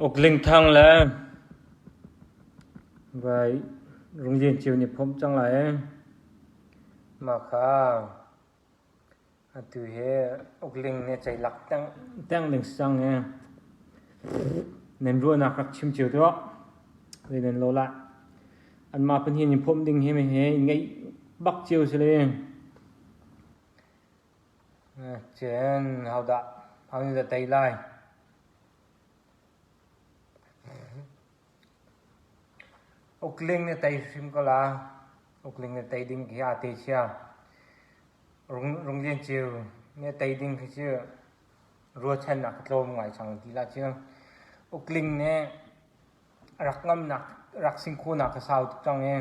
Ukling Thang le Vai Rung Lian Ceu nih phomh cang lai ee. Mah kha atu hi Ukling nih ceilak teng ding si cang ee. Nan ruahnak rak chim cio tuah. Zei nan lo lah. Anmah pahnih in phomh ding hi he ngeih bak cio si le. Cun hodah ho nih dah tei lai? Ukling nih tei hrim ko la. Ukling nih tei ding khi aa te chia. Rung Lian Ceu nih tei ding khi cu ruahchannak ka tlawm ngai cang ti la cu. Ukling nih rak ngamnak rak sing khawhnak ka sau tuk cang i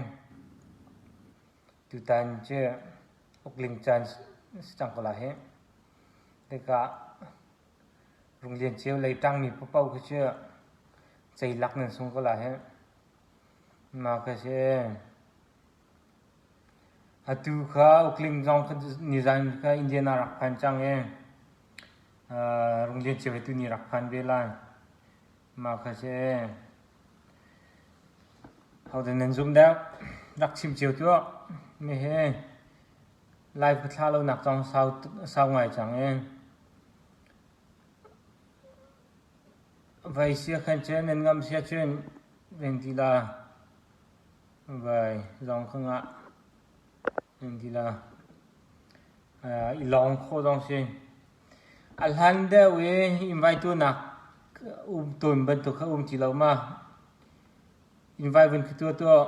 tutan cu Ukling caan si cang ko lai hih. Tikah Rung Lian Ceu lei ṭangmi paohpaoh khi cu ceilak nan sung ko lai hih. Mah khi si. Atu kha Ukling zong kha nizan kha Indiana rak phan cang i Rung Lian Ceu hi tuni rak phan ve lai. Mah kha si. Hodah nan zumh deuh? Rak chim cio tuah. Nihin live ka thlah lonak zong sau ngai cang i vai sia khan cun nan ngam sia cun ven ti la vai zong ka ngah ven ti la i lawng khawh zong si. A hlan deuh i invite tunak um tawn bantuk kha um ti lo ma. Invite vun ka tuah tuah.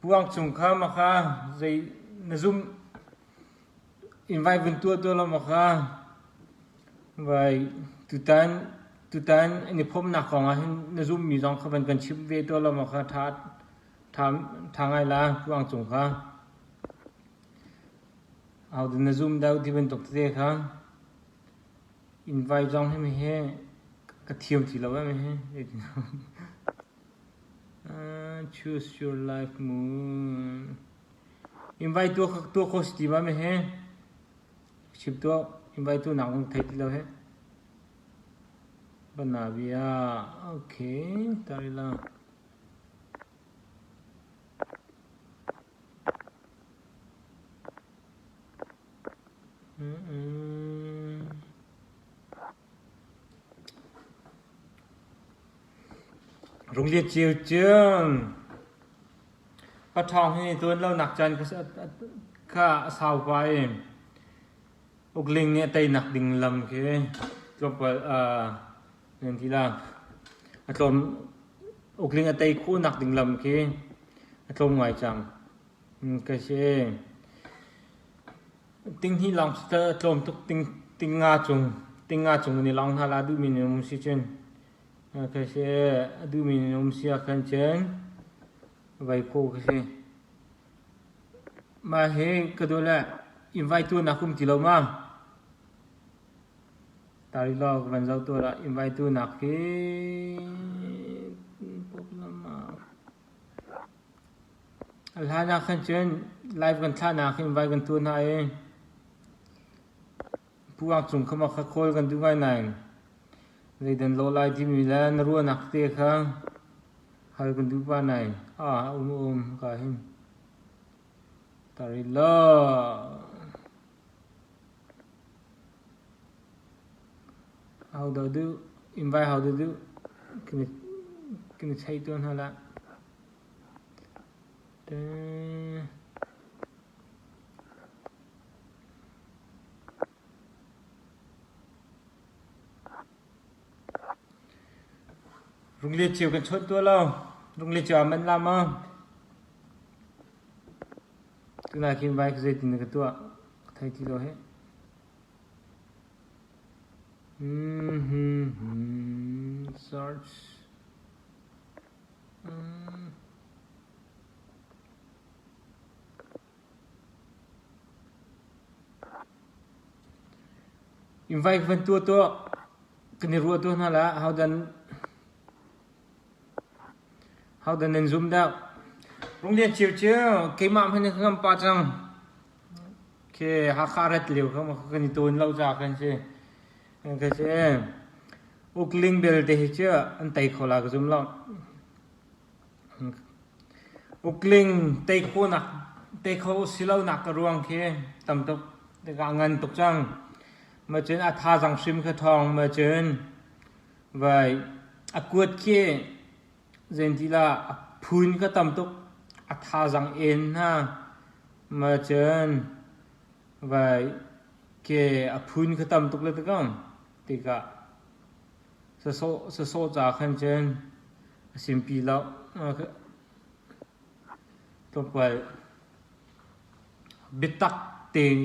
Puang cung kha ma kha zei na zum invite vun tuah tuah lo ma kha vai tutan tutan an i phomnak kong ah hin na zum mi zong kha van kan chim ve tuah lo ma kha tha tha tha ngai la puang cung kha. Ahodah na zum deuh ti bantuk tete kha invite zong hi hi ka thiam ti lo eh hi. Choose your life mu. Invite tuah tuah kho si ti ma mi hi? Chim tuah invite tu nak zong thei ti lo he. Banavia okay tarila. Runglian cio cun paṭhawng hi tuan lonak caan kha a sau pah i ukling nih a teinak ding lam khi tlawmpal nan ti la. A tlawm ukling a tei khawhnak ding lam khi a tlawm ngai cang. Ka si. Tinghnih lawng si a tlawm tuk tingnga cung tingnga cung in i lawng hna la duhmi nih um si cun ka si a duhmi nih um si ahkhan cun vai khawh ka si. Mah hi ka duh le invite tu nak um ti lo ma? Tari law ka van zoh tuah lah invite tu nak hi A hlan ah khan cun live kan thlahnak hin vai kan tuah hna i Pu Ang Cung kha kha kawl kan duh ngai nain zeidan lawh lai timi le na ruahnak te kha hal kan duh pah nain ah um um ka hin tari law How do do invite how do do kan i chei tuan hna lah. Rungli cio kan chawnh tuah lo. Rungli cio aa manh la maw? Tunai khin vai ka zeitin na ka tuah? Ka thei ti lo hih. Search. Invite van tuah tuah kan i ruah tuah hna la hodan hodan nan zum dah Runglian cio cio keimah hmanh ka ngam pa cang Khi Hakha rat lio kha kan i tawn lo ca kan si. Ka si. Ukling belte hi cu an tei kho la ka zum lo. Ukling tei khawhnak tei kho si lonak ka ruang khi tam tuk tikah ngan tuk cang. Ma cun a thazaang hrim kha ṭhawng ma cun vai a kuat khi zeintila a phun kha tam tuk a thazaang en hna ma cun vai ke a phun kha tam tuk le tikang tikah sasawh ca khan cun a simpi lo. Tlawmpal biatak tein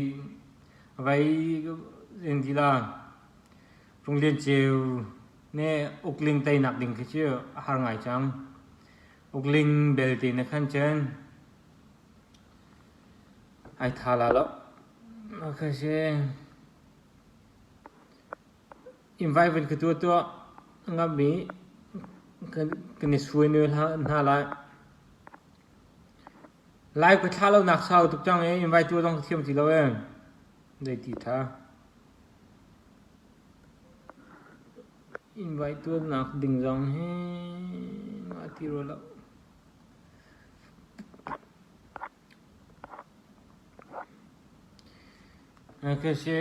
vai zeintila Runglian Ceu nih Ukling teinak ding khi cu a har ngai cang. Ukling belte na khan cun ai tha la lo. Okay, si. Invite van ka tuah tuah ngammi kan i suai hna lai. Lai ka thlah lonak sau tuk cang i invite tuah zong ka thiam ti lo ee. Zei ti ṭha. Invite tuahnak ding zong hi mah ti rua lo. Okay, si.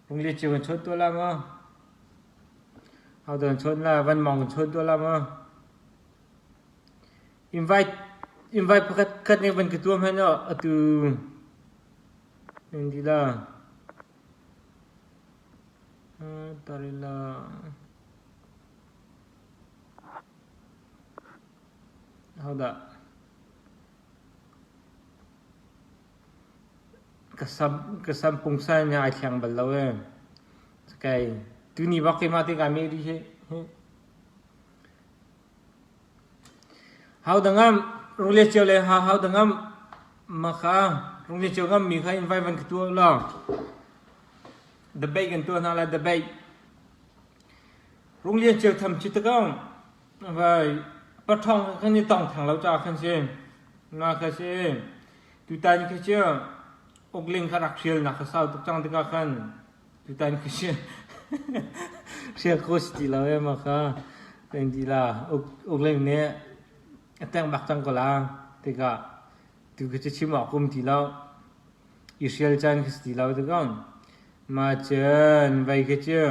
Rungli cio kan chawt tuah la maw? Hodah kan chawt la? Van Mawng kan chawt tuah la maw? Invite invite pakhat khat nih van ka tuah hmanh aw atu nan di la. Tarila. Hodah? Ka sam pungsan hi ai thleng bal lo ee. Kai tuni bak keimah te kai meh rih hi. Hau dangam rule cio le ha hau dangam ma kha rule cio ngam mi kha invite van ka tuah law. Debate kan tuah hna la debate. Runglian cio tham chi takang vai pathong kan i tong thang lo cha khan si. Na kha si. Tutan khi cu ukling kha rak hrialnak kha sau tuk cang tikah khan tutan khi cu hrial kho si ti lo ee mah kha kan ti la ukling nih a teng bak cang ko la tikah tu khi cu chim awk um ti lo i hrial caan khi si ti lo tikah mah cun vei khi cu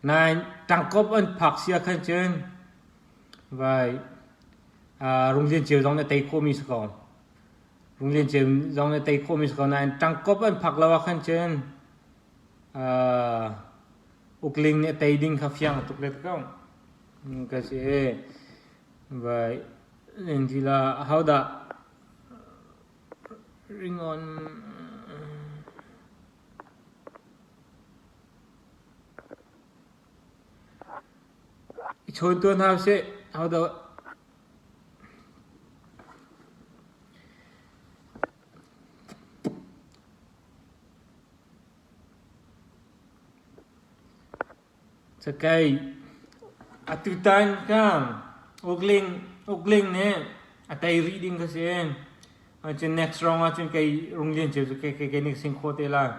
nain tangkop an phak sia khan cun vai Runglian Ceu zong nih a tei khawhmi si ko. Runglian Ceu zong nih a tei khawhmi si ko nain ṭangkop an phak lo ah khan cun Ukling nih a tei ding kha fiang tuk le ko. Ka si vai la ahodah ringon I chawn tuah hna usih. Hodah Cakei atutan ka ukling ukling nih a tei rih ding ka si. Cun next round ahcun kei Runglian Ceu cu kei kei nih ka sing khawh te lai.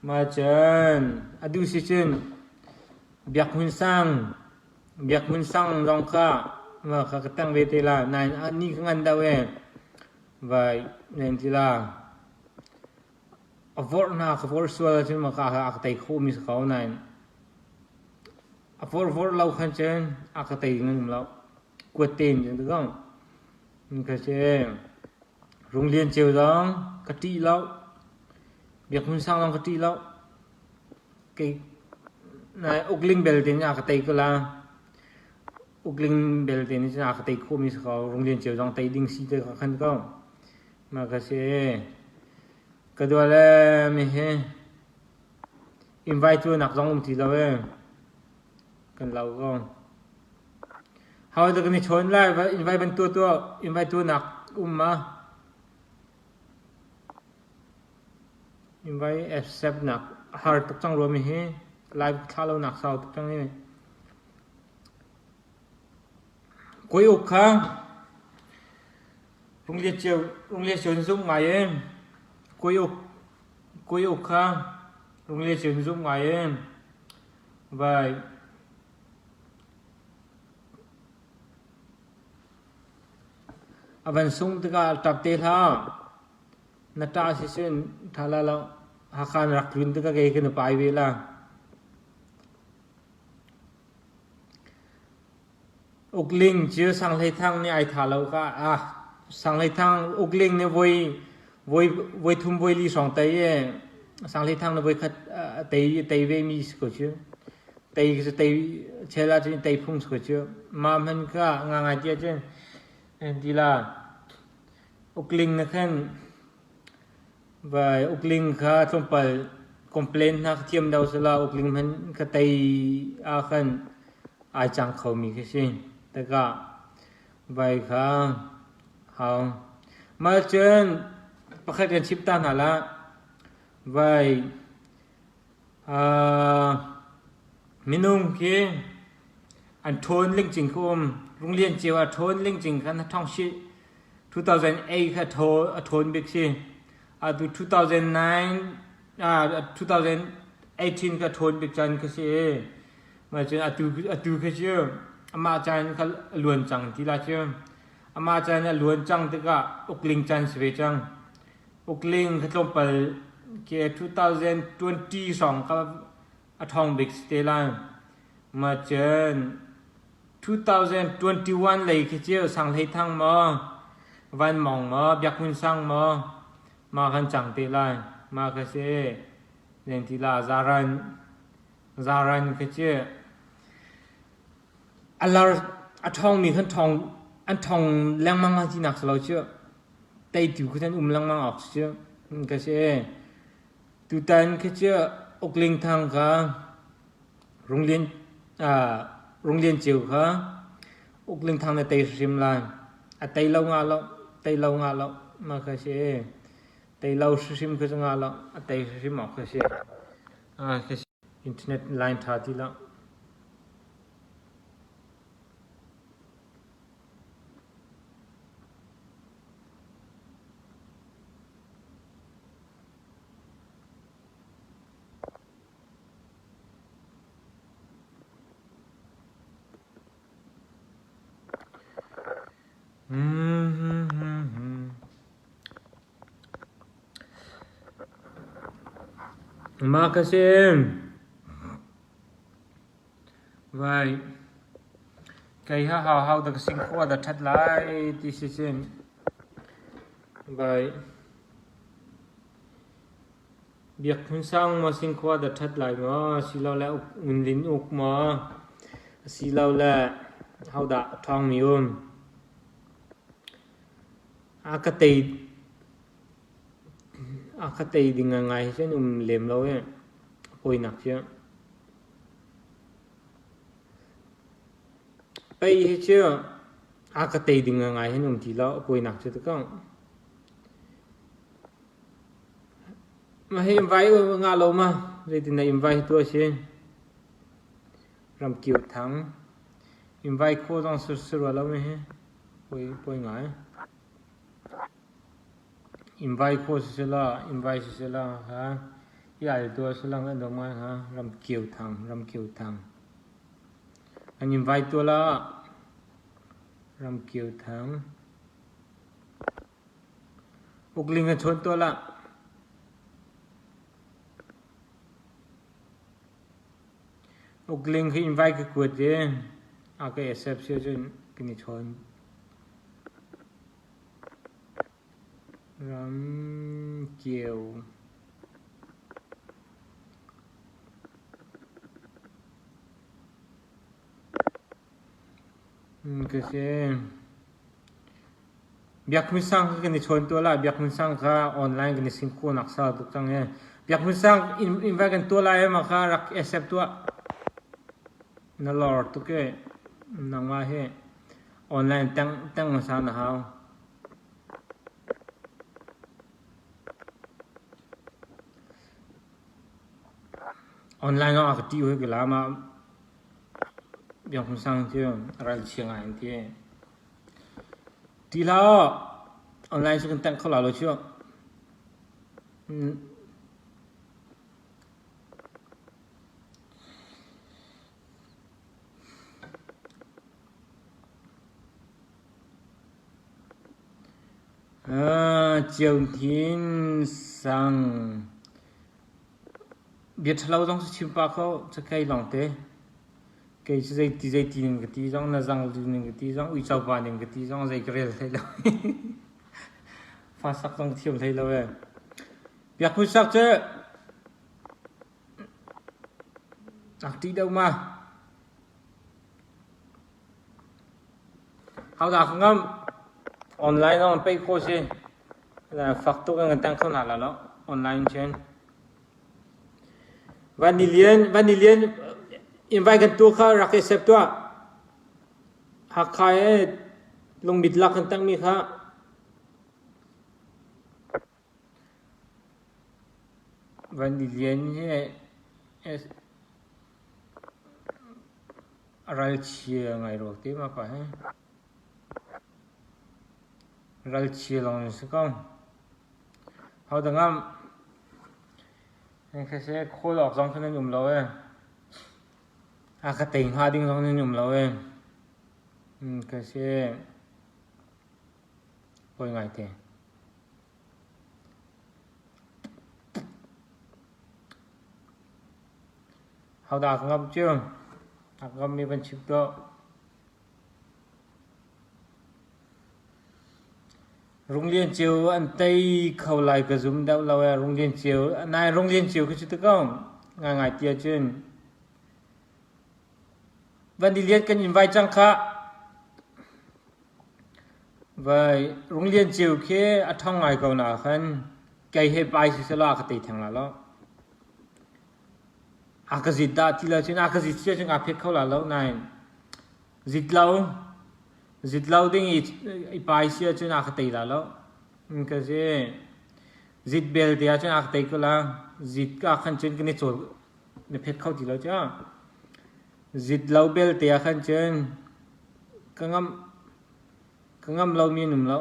Mah cun a duh si cun Biak Hmun Sang Biak Hmun Sang zong kha ma kha ka tang ve te la nain a ni ka ngan deuh ee vai nan ti la a vorh hna ka vorh sual ahcun ma ka a ka tei khawhmi si ko nain a vorh vorh lo khan cun a ka tei ding an um lo kuat tein cun ti ko ka si Runglian Ceu zong ka ṭih lo Biak Hmun Sang zong ka ṭih lo. Kei nai ukling belte nih a ka tei ko la. Ukling belte nih cun a ka tei khawhmi si ko. Runglian Ceu zong tei ding si te ka khan ko. Mah ka si. Ka dua le mi hi invite tu nak zong um ti lo ee. Kan lo ko. How dah kan i chawn lai? Invite ban tu tuah invite tu nak um ma? Invite accept nak har tuk cang rua mi hi live thla lo nak sau tuk cang hi. Koi uk kha rung lian cio rung lian cio in zum ngai e. Koi uk Kawi Uk kha Rung Lian Ceu na zumh ngai ee. Vai. A van sung tikah ṭap te hlah. Na ṭah sicun ṭha la lo. Hakha na rak tlun tikah kei ka na pai ve la. Ukling cu Sang Hlei Thang nih ai tha lo ka ah Sang Hlei Thang Ukling nih voi voi voi thum voi li hrawng tei i Sang Hlei Thang nih voi khat tei tei ve mi si ko cu. Tei cu tei chel ahcun tei phung si ko cu. Mah hman kha nga ngai ti ahcun ti la Ukling na khan Vai ukling kha tlawmpal complain hna kha thiam deuh sela ukling hmanh kha tei ah khan ai cang khomi khi si. Tikah vai kha hau. Mah cun pakhat kan chim ta hna la. Vai minung khi an ṭhawn lingcing kha um. Runglian cio a ṭhawn lingcing kha na ṭhong shih. 2008 kha a ṭhawn bik si. Atu 2009, 2018 kha ṭhawn bik caan kha si i mah cun atu, atu kha cu amah caan kha a luan cang ti la cu. Amah caan a luan cang tikah ukling caan si ve cang. Ukling kha tlawmpal ke 2020 hrawng kha a ṭhawng bik si te lai. Mah cun 2021 lei khi cu Sang Hlei Thang maw, Van Mawng maw, Biak Hmun Sang maw, mah kan cang te lai. Mah kha si len ti la zaran zaran khi cu a lar a ṭhawngmi kan ṭhawng an ṭhawng lengmang lai tinak si lo cu. Teitu khi an um lengmang awk si cu. Ka si. Tutan khi cu Ukling Thang kha Runglian Runglian Ceu kha Ukling Thang na tei hrim lai. A tei lo nga lo, tei lo nga lo ma kha si. Tei lo hrim kha nga lo, a tei hrim awk kha si. Internet line tha ti lo. Mah ka si. Vai. Kei ha hau hau dak sing khua da ṭhat lai ti si sin. Vai. Biak Hmun Sang maw Singkhua dah ṭhat lai maw? Asilole Ngun Lin Uk maw? Asilole hodah a ṭhawngmi um? A ka tei a ka tei ding ngai hi cun um lem lo i pawinak cu. Pei hi cu a ka tei ding ngai hin um ti lo a pawinak cu ti ko. Mah hi invai ngah lo ma? Zeitin dah invai hi tuah a si? Ramkio thang. Invai khawh zong si rua lo mi hi. Poi, poi ngai. Invai khawh si sila, invai si sila, ha. I al tuah si lang an dong ngai ha. Ramkio thang, ramkio thang. An invai tuah la. Ramkio thang. Ukling a chawn tuah lah. Ukling khi invite ka kuat i a ka accept si ahcun kan i chawn. Ramkio. Ka si. Biak Hmun Sang kha kan i chawn tuah lai. Biak Hmun Sang kha online kan i sing khawhnak sau tuk cang i Biak Hmun Sang invite kan tuah lai ma kha rak accept tuah. Na lor tuk i nangmah hi online teng teng hmasa na hau. Online ah ka ti hoi ka la ma Biak Hmun Sang cu ral chia ngai an ti. Ti hlah! Online cu kan tengh kho lai lo cu. Ciohnin sang bia ṭhalo zong cu chim pah kho cakei lawngte. Kei cu zeiti zeiti ning ka ti zong na zang lu ning ka ti zong uico pa ning ka ti zong zei ka rel hlei lo. Fa sak zong thiam hlei lo ee. Biak Hmun Sak cu ak ṭih deuh ma? Hodah ka ngamh? Online zong pei khawh si. Fak tuk in kan tang kho hna la lo. Online cun. Van Ni Lian, Van Ni Lian invite kan tuah kha rak accept tuah. Hakha e lungmit lak kan tangmi kha. Van Ni Lian hi A ralchia ngai rua te ma pa hi. Ralchia lawng in si ko. Ho da ngam. Kha se khawl awk zong kha nan um lo e. A ka tei hnga ding zong nan um lo e. Ka se poi ngai te. Hodah ka ngamh cu? A ka ngamhmi van chim tuah. Runglian Ceu an tei kho lai ka zum deuh lo ee. Runglian Ceu, nai Runglian Ceu khi cu ti ko. Ngaingai ti ahcun. Van Ni Lian kan invite cang khah. Vai Runglian Ceu khi a ṭhawng ngai ko na khan kei he pai si selaw a ka tei theng la lo. A ka zit dah ti lo cun a ka zit sia cun aa phet kho la lo nain zit lo zit lo ding i i pai sia cun a ka tei la lo. Ka si zit bel te ah cun a ka tei ko la zit ka khan cun kan i cawl na phet kho ti lo cu. Zit lo bel te ah khan cun ka ngam Ka ngamh lomi an um lo.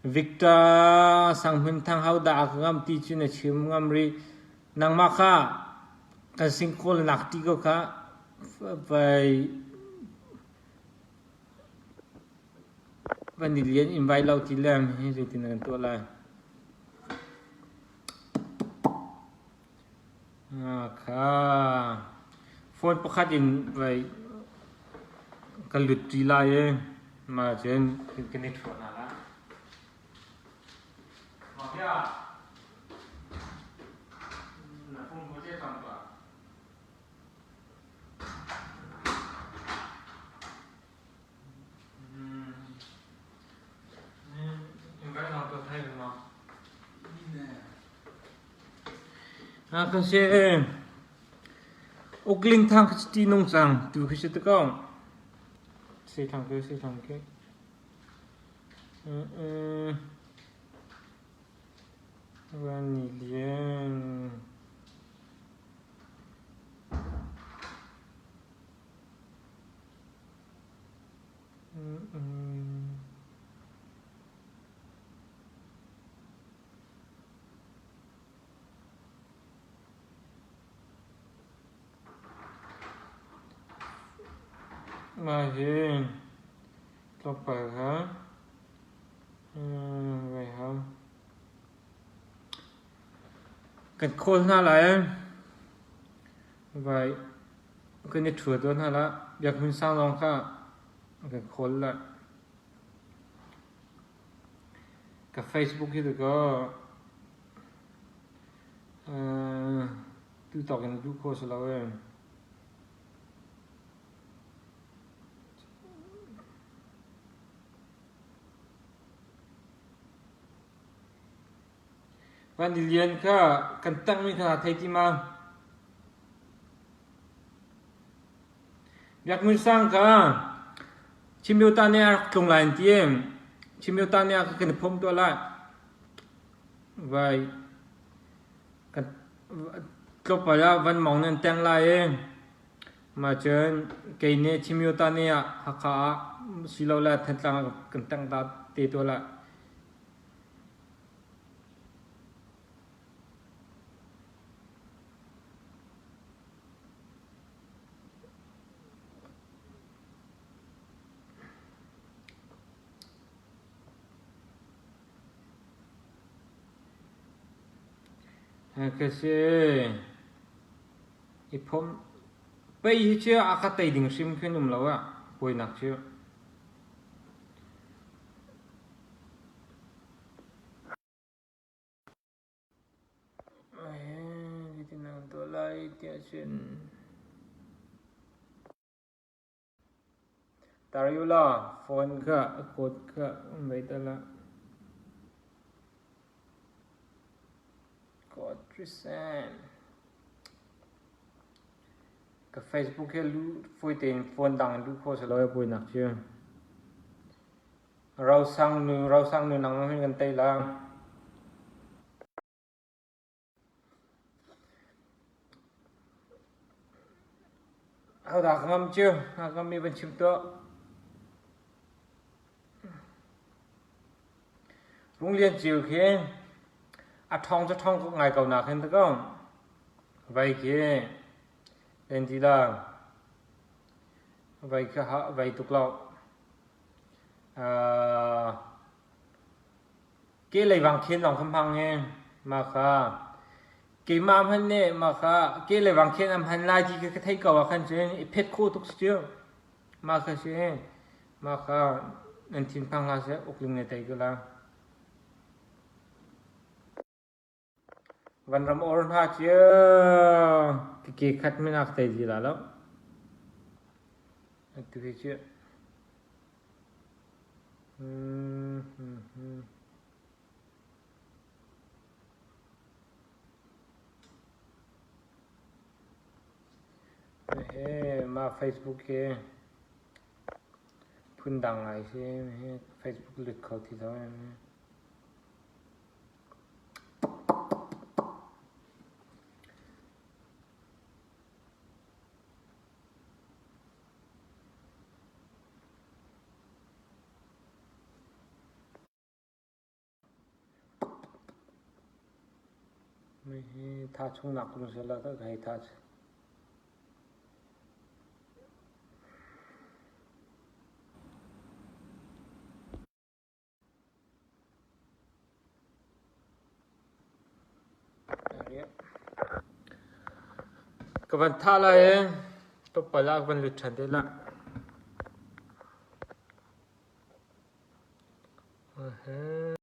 Victor Sanghmun Thang hodah a ka ngamh ti cu na chim ngam rih. Nangmah kha kan singkawl nak ti ko kha vai van ni lian invite lo ti le hi zeitin kan tuah lai. Kha phone pakhat in vai ka lut ṭi lai i mah cun kan i ṭhuah hna lai. Na phone ko ce cang tuah. Ka si Ukling thang khi ti nung cang tu khi si te ko. Si thang ke si thang ke. Van ni lian. Mah hi tlawmpal kha vai hau. Kan khawl hna lai. Vai kan i ṭhua tuah hna lah. Biak Hmun Sang lawng kha kan khawl lah. Ka Facebook hi tukaw tu tawk in duh khawh si lo ee. Van Ni Lian kha kan tangmi kha thei ti ma? Biak Ngun Sang kha Chimyota nih a rak tlung lai an ti. Chimyota nih a kan i phomh tuah lai. Vai kan tlawmpal ah van mawng nih an teng lai i mah cun kei nih Chimyota nih ah Hakha ah silole Thantlang ah kan teng ta te tuah lai. Ka si. I phomh. Pei hi cu a ka tei ding hrim khin um lo ah buainak cu. Zeitin an tuah lai tiah cun. Tar u law phone kha a code kha um ve te la. Code resend. Ka Facebook hi lu fawi tein phone dang in luh khawh si lo i buainak cu. Rosang nu, Rosang nu nangmah hin kan tei la. Hodah ka ngam cu? A ngammi van chim tuah. Rung Lian Ceu khi a ṭhawng cu ṭhawng ko ngai ko na khin ko. Vai khi len ti la. Vai khi ha vai tuk lo. Uh, Ke lei vang khen lawng ka hmang i mah kha keimah hmanh nih mah kha ke lei vang khen an hman lai ti kha ka theih ko ah khan cun i phet khawh tuk si cu. Mah kha si mah kha nan thinphang hlah seh ukling na tei ko la. Vanram or hna cu ke khat minak tei di la lo. Atu hi cu Mah Facebook hi phundang ngai si. Facebook lut kho ti lo. Tha chungnak kum sela ka hei tha. Ka van thah lai i tlawmpal ah ka van lut ṭhan te lai.